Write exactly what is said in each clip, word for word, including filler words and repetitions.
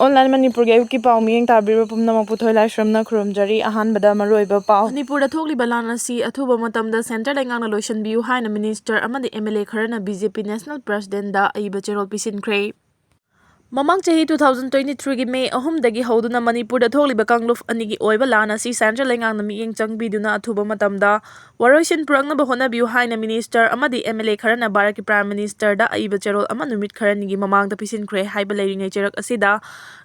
Online ꯃꯅꯤꯄꯨꯔꯒꯤ ꯑꯌꯨꯛꯀꯤ ꯄꯥꯎ ꯃꯤꯠꯌꯦꯡ ꯇꯥꯕꯤꯔꯤꯕ ꯄꯨꯝꯅꯃꯛꯄꯨ ꯊꯣꯏꯂꯥꯏꯁ꯭ꯔꯝꯅ ꯈꯨꯔꯨꯝꯖꯔꯤ꯫ ꯑꯍꯥꯟꯕꯗ ꯃꯔꯨꯑꯣꯏꯕ ꯄꯥꯎ꯫ ꯃꯅꯤꯄꯨꯔꯗ ꯊꯣꯛꯂꯤꯕ ꯂꯥꯟ ꯑꯁꯤ ꯑꯊꯨꯕ ꯃꯇꯝꯗ centre ꯂꯩꯉꯥꯛꯅ ꯂꯣꯏꯁꯤꯟꯕꯤꯌꯨ ꯍꯥꯏꯅ minister ꯑꯃꯗꯤ MLA ꯈꯔꯅ BJP national presidentꯗ ꯑꯏꯕ ꯆꯦꯔꯣꯜ ꯄꯤꯁꯤꯟꯈ꯭ꯔꯦ꯫ ꯃꯃꯥꯡ ꯆꯍꯤ two thousand twenty threeꯒꯤ May ꯑꯍꯨꯝꯗꯒꯤ ꯍꯧꯗꯨꯅ ꯃꯅꯤꯄꯨꯔꯗ ꯊꯣꯛꯂꯤꯕ ꯀꯥꯡꯂꯨꯞ ꯑꯅꯤꯒꯤ ꯑꯣꯏꯕ ꯂꯥꯟ ꯑꯁꯤ centre ꯂꯩꯉꯥꯛꯅ ꯃꯤꯠꯌꯦꯡ ꯆꯪꯕꯤꯗꯨꯅ ꯑꯊꯨꯕ ꯃꯇꯝꯗ ꯋꯥꯔꯣꯏꯁꯤꯟ ꯄꯨꯔꯛꯅꯕ ꯍꯣꯠꯅꯕꯤꯌꯨ ꯍꯥꯏꯅ minister ꯑꯃꯗꯤ MLA ꯈꯔꯅ ꯚꯥꯔꯠꯀꯤ prime ministerꯗ ꯑꯏꯕ ꯆꯦꯔꯣꯜ ꯑꯃ ꯅꯨꯃꯤꯠ ꯈꯔꯅꯤꯒꯤ ꯃꯃꯥꯡꯗ ꯄꯤꯁꯤꯟꯈ꯭ꯔꯦ ꯍꯥꯏꯕ ꯂꯩꯔꯤꯉꯩ ꯆꯩꯔꯛ ꯑꯁꯤꯗ,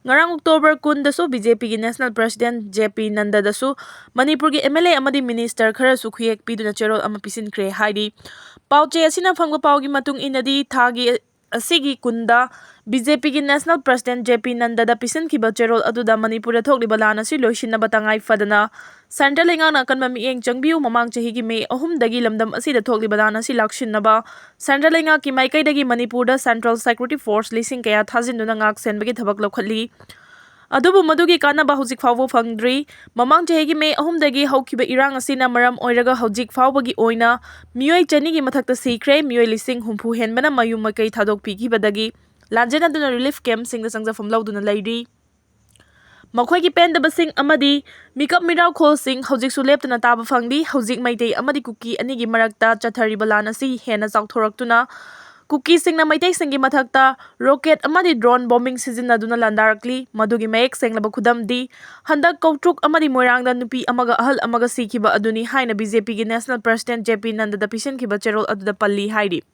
ꯉꯔꯥꯡ October ꯀꯨꯟꯗꯁꯨ BJPꯒꯤ national president JP ꯅꯟꯗꯗꯁꯨ ꯃꯅꯤꯄꯨꯔꯒꯤ MLA ꯑꯃꯗꯤ minister ꯈꯔꯁꯨ ꯈꯨꯌꯦꯛ ꯄꯤꯗꯨꯅ ꯆꯦꯔꯣꯜ ꯑꯃ ꯄꯤꯁꯤꯟꯈ꯭ꯔꯦ ꯍꯥꯏꯔꯤ꯫ ꯄꯥꯎꯆꯦ ꯑꯁꯤꯅ ꯐꯪꯕ ꯄꯥꯎꯒꯤ ꯃꯇꯨꯡ ꯏꯟꯅꯗꯤ, ꯊꯥꯒꯤ ꯑꯁꯤꯒꯤ ꯀꯨꯟꯗ BJPꯒꯤ national president JP ꯅꯟꯗꯗ ꯄꯤꯁꯤꯟꯈꯤꯕ ꯆꯦꯔꯣꯜ ꯑꯗꯨꯗ ꯃꯅꯤꯄꯨꯔꯗ ꯊꯣꯛꯂꯤꯕ ꯂꯥꯟ ꯑꯁꯤ ꯂꯣꯏꯁꯤꯟꯅꯕ ꯇꯉꯥꯏ ꯐꯗꯅ centre ꯂꯩꯉꯥꯛꯅ ꯑꯀꯟꯕ ꯃꯤꯠꯌꯦꯡ ꯆꯪꯕꯤꯌꯨ, ꯃꯃꯥꯡ ꯆꯍꯤꯒꯤ May ꯑꯍꯨꯝꯗꯒꯤ ꯂꯝꯗꯝ ꯑꯁꯤꯗ ꯊꯣꯛꯂꯤꯕ ꯂꯥꯟ ꯑꯁꯤ ꯂꯥꯛꯁꯤꯟꯅꯕ centre ꯂꯩꯉꯥꯛꯀꯤ ꯃꯥꯏꯀꯩꯗꯒꯤ ꯃꯅꯤꯄꯨꯔꯗ central security force ꯂꯤꯁꯤꯡ ꯀꯌꯥ ꯊꯥꯖꯤꯟꯗꯨꯅ ꯉꯥꯛ ꯁꯦꯟꯕꯒꯤ ꯊꯕꯛ ꯂꯧꯈꯠꯂꯤ꯫ ꯑꯗꯨꯕꯨ ꯃꯗꯨꯒꯤ ꯀꯥꯟꯅꯕ ꯍꯧꯖꯤꯛ ꯐꯥꯎꯕ ꯐꯪꯗ꯭ꯔꯤ꯫ ꯃꯃꯥꯡ ꯆꯍꯤꯒꯤ May ꯑꯍꯨꯝꯗꯒꯤ ꯍꯧꯈꯤꯕ ꯏꯔꯥꯡ ꯑꯁꯤꯅ ꯃꯔꯝ ꯑꯣꯏꯔꯒ ꯍꯧꯖꯤꯛ ꯐꯥꯎꯕꯒꯤ ꯑꯣꯏꯅ ꯃꯤꯑꯣꯏ ꯆꯅꯤꯒꯤ ꯃꯊꯛꯇ ꯁꯤꯈ꯭ꯔꯦ, ꯃꯤꯑꯣꯏ ꯂꯤꯁꯤꯡ ꯍꯨꯝꯐꯨ ꯍꯦꯟꯕꯅ ꯃꯌꯨꯝ ꯃꯀꯩ ꯊꯥꯗꯣꯛꯄꯤꯈꯤꯕꯗꯒꯤ ꯂꯥꯟꯖꯦꯟꯅꯗꯨꯅ relief campꯁꯤꯡꯗ ꯆꯪꯖꯐꯝ ꯂꯧꯗꯨꯅ ꯂꯩꯔꯤ꯫ ꯃꯈꯣꯏꯒꯤ ꯄꯦꯟꯗꯕꯁꯤꯡ ꯑꯃꯗꯤ ꯃꯤꯀꯞ ꯃꯤꯔꯥꯎꯈꯣꯜꯁꯤꯡ ꯍꯧꯖꯤꯛꯁꯨ ꯂꯦꯞꯇꯅ ꯇꯥꯕ ꯐꯪꯂꯤ꯫ ꯍꯧꯖꯤꯛ ꯃꯩꯇꯩ ꯑꯃꯗꯤ ꯀꯨꯀꯤ ꯑꯅꯤꯒꯤ ꯃꯔꯛꯇ ꯆꯠꯊꯔꯤꯕ ꯂꯥꯟ ꯑꯁꯤ ꯍꯦꯟꯅ ꯆꯥꯎꯊꯣꯔꯛꯇꯨꯅ ꯀꯨꯀꯤꯁꯤꯡꯅ ꯃꯩꯇꯩꯁꯤꯡꯒꯤ ꯃꯊꯛꯇ rocket ꯑꯃꯗꯤ drone bombing ꯁꯤꯖꯤꯟꯅꯗꯨꯅ ꯂꯥꯟꯗꯥꯔꯛꯂꯤ꯫ ꯃꯗꯨꯒꯤ ꯃꯌꯦꯛ ꯁꯦꯡꯂꯕ ꯈꯨꯗꯝꯗꯤ ꯍꯟꯗꯛ ꯀꯧꯇ꯭ꯔꯨꯛ ꯑꯃꯗꯤ ꯃꯣꯏꯔꯥꯡꯗ ꯅꯨꯄꯤ ꯑꯃꯒ ꯑꯍꯜ ꯑꯃꯒ ꯁꯤꯈꯤꯕ ꯑꯗꯨꯅꯤ ꯍꯥꯏꯅ BJPꯒꯤ national president JP ꯅꯟꯗꯗ ꯄꯤꯁꯤꯟꯈꯤꯕ ꯆꯦꯔꯣꯜ ꯑꯗꯨꯗ ꯄꯜꯂꯤ ꯍꯥꯏꯔꯤ꯫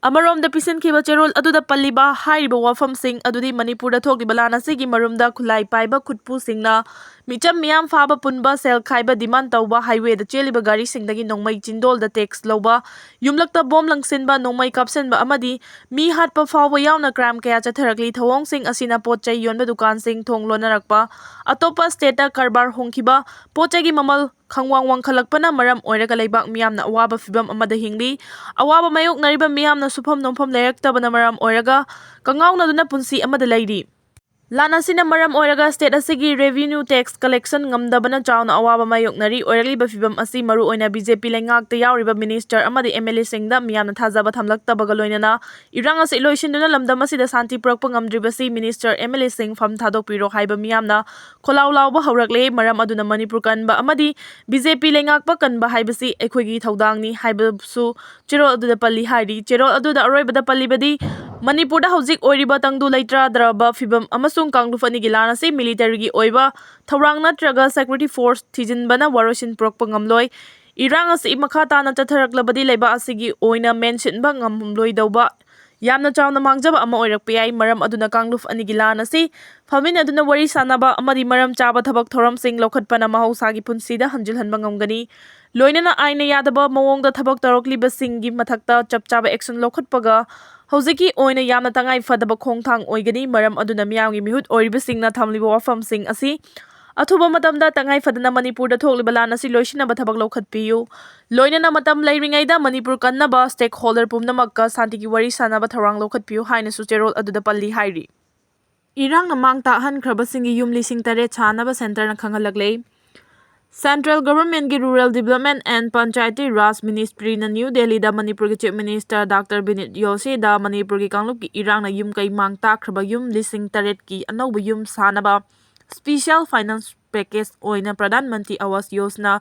ꯑꯃꯔꯣꯝꯗ ꯄꯤꯁꯤꯟꯈꯤꯕ ꯆꯦꯔꯣꯜ ꯑꯗꯨꯗ ꯄꯜꯂꯤꯕ ꯍꯥꯏꯔꯤꯕ ꯋꯥꯐꯝꯁꯤꯡ ꯑꯗꯨꯗꯤ ꯃꯅꯤꯄꯨꯔꯗ ꯊꯣꯛꯂꯤꯕ ꯂꯥꯟ ꯑꯁꯤꯒꯤ ꯃꯔꯨꯝꯗ ꯈꯨꯠꯂꯥꯏ ꯄꯥꯏꯕ ꯈꯨꯠꯄꯨꯁꯤꯡꯅ ꯃꯤꯆꯝ ꯃꯤꯌꯥꯝ ꯐꯥꯕ ꯄꯨꯟꯕ, ꯁꯦꯜ ꯈꯥꯏꯕ demand ꯇꯧꯕ, highwayꯗ ꯆꯦꯜꯂꯤꯕ ꯒꯥꯔꯤꯁꯤꯡꯗꯒꯤ ꯅꯣꯡꯃꯩ ꯆꯤꯟꯗꯣꯜꯗ tax ꯂꯧꯕ, ꯌꯨꯝꯂꯛꯇ bomb ꯂꯪꯁꯤꯟꯕ, ꯅꯣꯡꯃꯩ ꯀꯥꯞꯁꯤꯟꯕ ꯑꯃꯗꯤ ꯃꯤ ꯍꯥꯠꯄ ꯐꯥꯎꯕ ꯌꯥꯎꯅ crime ꯀꯌꯥ ꯆꯠꯊꯔꯛꯂꯤ꯫ ꯊꯧꯑꯣꯡꯁꯤꯡ ꯑꯁꯤꯅ ꯄꯣꯠ ꯆꯩ ꯌꯣꯟꯕ ꯗꯨꯀꯥꯟꯁꯤꯡ ꯊꯣꯡ ꯂꯣꯟꯅꯔꯛꯄ, ꯑꯇꯣꯞꯄ stateꯇ ꯀꯔꯕꯥꯔ ꯍꯣꯡꯈꯤꯕ, ꯄꯣꯠ ꯆꯩꯒꯤ ꯃꯃꯜ ꯈꯪꯋꯥꯡ ꯋꯥꯡꯈꯠꯂꯛꯄꯅ ꯃꯔꯝ ꯑꯣꯏꯔꯒ ꯂꯩꯕꯥꯛ ꯃꯤꯌꯥꯝꯅ ꯑꯋꯥꯕ ꯐꯤꯚꯝ ꯑꯃꯗ ꯍꯤꯡꯂꯤ꯫ ꯑꯋꯥꯕ ꯃꯥꯌꯣꯛꯅꯔꯤꯕ ꯃꯤꯌꯥꯝꯅ ꯁꯨꯐꯝ ꯅꯣꯝꯐꯝ ꯂꯩꯔꯛꯇꯕꯅ ꯃꯔꯝ ꯑꯣꯏꯔꯒ ꯀꯉꯥꯎꯅꯗꯨꯅ ꯄꯨꯟꯁꯤ ꯑꯃꯗ ꯂꯩꯔꯤ꯫ ꯂꯥꯟ ꯑꯁꯤꯅ ꯃꯔꯝ ꯑꯣꯏꯔꯒ state ꯑꯁꯤꯒꯤ revenue tax collection ꯉꯝꯗꯕꯅ ꯆꯥꯎꯅ ꯑꯋꯥꯕ ꯃꯥꯌꯣꯛꯅꯔꯤ꯫ ꯑꯣꯏꯔꯛꯂꯤꯕ ꯐꯤꯚꯝ ꯑꯁꯤ ꯃꯔꯨꯑꯣꯏꯅ BJP ꯂꯩꯉꯥꯛꯇ ꯌꯥꯎꯔꯤꯕ minister ꯑꯃꯗꯤ MLAꯁꯤꯡꯗ ꯃꯤꯌꯥꯝꯅ ꯊꯥꯖꯕ ꯊꯝꯂꯛꯇꯕꯒ ꯂꯣꯏꯅꯅ ꯏꯔꯥꯡ ꯑꯁꯤ ꯂꯣꯏꯁꯤꯟꯗꯨꯅ ꯂꯝꯗꯝ ꯑꯁꯤꯗ ꯁꯥꯟꯇꯤ ꯄꯨꯔꯛꯄ ꯉꯝꯗ꯭ꯔꯤꯕꯁꯤ minister MLAꯁꯤꯡ ꯐꯝ ꯊꯥꯗꯣꯛꯄꯤꯔꯣ ꯍꯥꯏꯕ ꯃꯤꯌꯥꯝꯅ ꯈꯣꯜꯂꯥꯎ ꯂꯥꯎꯕ ꯍꯧꯔꯛꯂꯦ꯫ ꯃꯔꯝ ꯑꯗꯨꯅ ꯃꯅꯤꯄꯨꯔ ꯀꯟꯕ ꯑꯃꯗꯤ BJP ꯂꯩꯉꯥꯛꯄ ꯀꯟꯕ ꯍꯥꯏꯕꯁꯤ ꯑꯩꯈꯣꯏꯒꯤ ꯊꯧꯗꯥꯡꯅꯤ ꯍꯥꯏꯕꯁꯨ ꯆꯦꯔꯣꯜ ꯑꯗꯨꯗ ꯄꯜꯂꯤ ꯍꯥꯏꯔꯤ꯫ ꯆꯦꯔꯣꯜ ꯑꯗꯨꯗ ꯑꯔꯣꯏꯕꯗ ꯄꯜꯂꯤꯕꯗꯤ ꯃꯅꯤꯄꯨꯔꯗ ꯍꯧꯖꯤꯛ ꯑꯣꯏꯔꯤꯕ ꯇꯪꯗꯨ ꯂꯩꯇꯥꯗ꯭ꯔꯕ ꯐꯤꯚꯝ ꯑꯃꯁꯨꯡ ꯀꯥꯡꯂꯨꯞ ꯑꯅꯤꯒꯤ ꯂꯥꯟ ꯑꯁꯤ militaryꯒꯤ ꯑꯣꯏꯕ ꯊꯧꯔꯥꯡ ꯅꯠꯇ꯭ꯔꯒ security force ꯊꯤꯖꯤꯟꯕꯅ ꯋꯥꯔꯣꯏꯁꯤꯟ ꯄꯨꯔꯛꯄ ꯉꯝꯂꯣꯏ꯫ ꯏꯔꯥꯡ ꯑꯁꯤ ꯃꯈꯥ ꯇꯥꯅ ꯆꯠꯊꯔꯛꯂꯕꯗꯤ ꯂꯩꯕꯥꯛ ꯑꯁꯤꯒꯤ ꯑꯣꯏꯅ ꯃꯦꯟꯁꯤꯟꯕ ꯉꯝꯂꯣꯏꯗꯧꯕ ꯌꯥꯝꯅ ꯆꯥꯎꯅ ꯃꯥꯡꯖꯕ ꯑꯃ ꯑꯣꯏꯔꯛꯄ ꯌꯥꯏ꯫ ꯃꯔꯝ ꯑꯗꯨꯅ ꯀꯥꯡꯂꯨꯞ ꯑꯅꯤꯒꯤ ꯂꯥꯟ ꯑꯁꯤ ꯐꯝꯃꯤꯟꯅꯗꯨꯅ ꯋꯥꯔꯤ ꯁꯥꯅꯕ ꯑꯃꯗꯤ ꯃꯔꯝ ꯆꯥꯕ ꯊꯕꯛ ꯊꯧꯔꯝꯁꯤꯡ ꯂꯧꯈꯠꯄꯅ ꯃꯍꯧꯁꯥꯒꯤ ꯄꯨꯟꯁꯤꯗ ꯍꯟꯖꯤꯜꯍꯟꯕ ꯉꯝꯒꯅꯤ꯫ ꯂꯣꯏꯅꯅ ꯑꯥꯏꯟꯅ ꯌꯥꯗꯕ ꯃꯑꯣꯡꯗ ꯊꯕꯛ ꯇꯧꯔꯛꯂꯤꯕꯁꯤꯡꯒꯤ ꯃꯊꯛꯇ ꯆꯞ ꯆꯥꯕ action ꯂꯧꯈꯠꯄꯒ ꯍꯧꯖꯤꯛꯀꯤ ꯑꯣꯏꯅ ꯌꯥꯝꯅ ꯇꯉꯥꯏ ꯐꯗꯕ ꯈꯣꯡꯊꯥꯡ ꯑꯣꯏꯒꯅꯤ꯫ ꯃꯔꯝ ꯑꯗꯨꯅ ꯃꯤꯌꯥꯝꯒꯤ ꯃꯤꯍꯨꯠ ꯑꯣꯏꯔꯤꯕꯁꯤꯡꯅ ꯊꯝꯂꯤꯕ ꯋꯥꯐꯝꯁꯤꯡ ꯑꯁꯤ ꯑꯊꯨꯕ ꯃꯇꯝꯗ ꯇꯉꯥꯏ ꯐꯗꯅ ꯃꯅꯤꯄꯨꯔꯗ ꯊꯣꯛꯂꯤꯕ ꯂꯥꯟ ꯑꯁꯤ ꯂꯣꯏꯁꯤꯟꯅꯕ ꯊꯕꯛ ꯂꯧꯈꯠꯄꯤꯌꯨ꯫ ꯂꯣꯏꯅꯅ ꯃꯇꯝ ꯂꯩꯔꯤꯉꯩꯗ ꯃꯅꯤꯄꯨꯔ ꯀꯟꯅꯕ stakeholder ꯄꯨꯝꯅꯃꯛꯀ ꯁꯥꯟꯇꯤꯒꯤ ꯋꯥꯔꯤ ꯁꯥꯅꯕ ꯊꯧꯔꯥꯡ ꯂꯧꯈꯠꯄꯤꯌꯨ ꯍꯥꯏꯅꯁꯨ ꯆꯦꯔꯣꯜ ꯑꯗꯨꯗ ꯄꯜꯂꯤ ꯍꯥꯏꯔꯤ꯫ ꯏꯔꯥꯡꯅ ꯃꯥꯡ ꯇꯥꯛꯍꯟꯈ꯭ꯔꯕꯁꯤꯡꯒꯤ ꯌꯨꯝ ꯂꯤꯁꯤꯡ ꯇꯔꯦꯠ ꯁꯥꯅꯕ centreꯅ ꯈꯪꯍꯜꯂꯛꯂꯦ꯫ Central governmentꯀꯤ Rural Development and Panchayati Raj ministryꯅ New Delhiꯗ ꯃꯅꯤꯄꯨꯔꯒꯤ Chief Minister Doctor ꯕꯤꯅꯤꯠ ꯖꯣꯁꯤꯗ ꯃꯅꯤꯄꯨꯔꯒꯤ ꯀꯥꯡꯂꯨꯞꯀꯤ ꯏꯔꯥꯡꯅ ꯌꯨꯝ ꯀꯩ ꯃꯥꯡ ꯇꯥꯛꯈ꯭ꯔꯕ ꯌꯨꯝ ꯂꯤꯁꯤꯡ ꯇꯔꯦꯠꯀꯤ ꯑꯅꯧꯕ ꯌꯨꯝ ꯁꯥꯅꯕ special finance package ꯑꯣꯏꯅ ꯄ꯭ꯔꯙꯥꯟ ꯃꯟꯇ꯭ꯔꯤ ꯑꯋꯥꯁ ꯌꯣꯖꯅꯥ,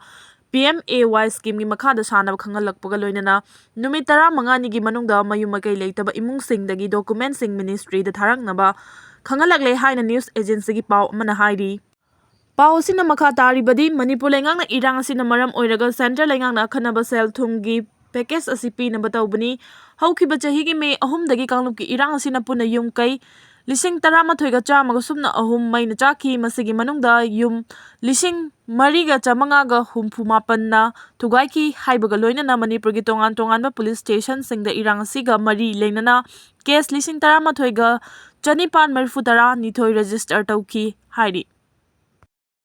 PMAY schemeꯒꯤ ꯃꯈꯥꯗ ꯁꯥꯅꯕ ꯈꯪꯍꯜꯂꯛꯄꯒ ꯂꯣꯏꯅꯅ ꯅꯨꯃꯤꯠ ꯇꯔꯥꯃꯉꯥꯅꯤꯒꯤ ꯃꯅꯨꯡꯗ ꯃꯌꯨꯝ ꯃꯀꯩ ꯂꯩꯇꯕ ꯏꯃꯨꯡꯁꯤꯡꯗꯒꯤ documentꯁꯤꯡ ministryꯗ ꯊꯥꯔꯛꯅꯕ ꯈꯪꯍꯜꯂꯛꯂꯦ ꯍꯥꯏꯅ news agencyꯒꯤ ꯄꯥꯎ ꯑꯃꯅ ꯍꯥꯏꯔꯤ꯫ ꯄꯥꯎ ꯑꯁꯤꯅ ꯃꯈꯥ ꯇꯥꯔꯤꯕꯗꯤ, ꯃꯅꯤꯄꯨꯔ ꯂꯩꯉꯥꯛꯅ ꯏꯔꯥꯡ ꯑꯁꯤꯅ ꯃꯔꯝ ꯑꯣꯏꯔꯒ centre ꯂꯩꯉꯥꯛꯅ ꯑꯈꯟꯅꯕ ꯁꯦꯜ ꯊꯨꯝꯒꯤ package ꯑꯁꯤ ꯄꯤꯅꯕ ꯇꯧꯕꯅꯤ꯫ ꯍꯧꯈꯤꯕ ꯆꯍꯤꯒꯤ May ꯑꯍꯨꯝꯗꯒꯤ ꯀꯥꯡꯂꯨꯞꯀꯤ ꯏꯔꯥꯡ ꯑꯁꯤꯅ ꯄꯨꯟꯅ ꯌꯨꯝ ꯀꯩ ꯂꯤꯁꯤꯡ ꯇꯔꯥꯃꯥꯊꯣꯏꯒ ꯆꯥꯝꯃꯒ ꯁꯨꯞꯅ ꯑꯍꯨꯝ ꯃꯩꯅ ꯆꯥꯛꯈꯤ꯫ ꯃꯁꯤꯒꯤ ꯃꯅꯨꯡꯗ ꯌꯨꯝ ꯂꯤꯁꯤꯡ ꯃꯔꯤꯒ ꯆꯥꯝꯃꯉꯥꯒ ꯍꯨꯝꯐꯨ ꯃꯥꯄꯟꯅ ꯊꯨꯒꯥꯏꯈꯤ ꯍꯥꯏꯕꯒ ꯂꯣꯏꯅꯅ ꯃꯅꯤꯄꯨꯔꯒꯤ ꯇꯣꯉꯥꯟ ꯇꯣꯉꯥꯟꯕ police stationꯁꯤꯡꯗ ꯏꯔꯥꯡ ꯑꯁꯤꯒ ꯃꯔꯤ ꯂꯩꯅꯅ case ꯂꯤꯁꯤꯡ ꯇꯔꯥꯃꯥꯊꯣꯏꯒ ꯆꯅꯤꯄꯥꯟ ꯃꯔꯤꯐꯨ ꯇꯔꯥ ꯅꯤꯊꯣꯏ register ꯇꯧꯈꯤ ꯍꯥꯏꯔꯤ꯫